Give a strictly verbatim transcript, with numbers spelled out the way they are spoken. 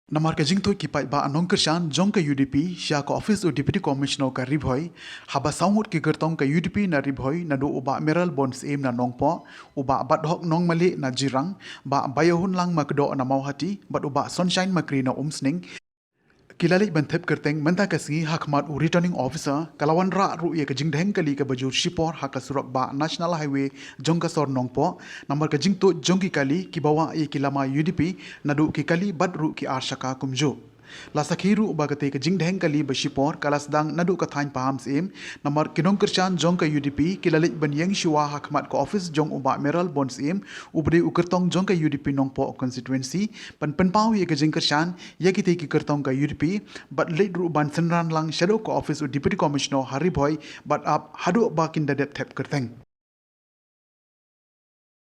Namar ka jingthuh ki paidbah nongkyrshan jong ka U D P sha ka office u Deputy Commissioner ka Ri Bhoi, haba saw ngut ki kyrtong ka U D P na Ri Bhoi naduh u Bah Mayralborn Syiem na Nongpoh, u Bah Bathok Nongmalieh na Jirang, Bah Bayohunlang Makdoh na Mawhati bad u Bah Sunshine Makri na Umsning, ki la leit ban thep kyrteng mynta ka sngi ha khmat u Returning Officer, ka la wanrah ruh ïa ka jingdheng kali kaba jur shipor ha ka surok bah National Highway jong ka sor Nongpoh, namar ka jingtuid jong ki kali kiba wah ïa ki lama U D P naduh ki kali bad ruh ki ar shaka kumjuh. La sakhi ruh ba katei ka jingdheng kali ba shipor ka la sdang naduh ka thaiñ Pahamsyiem, namar ki nongkyrshan jong ka U D P ki la leit ban ïeng shuwa ha khmat ka office jong u Bah Mayralborn Syiem, uba dei u kyrtong jong ka U D P Nongpoh Constituency, ban pynpaw ïa ka jingkyrshan ïa kitei ki kyrtong ka U D P, bad leit ruh ban synran lang shaduh ka office u Deputy Commissioner ha Ri Bhoi, bad ap haduh ba kin da dep thep kyrteng.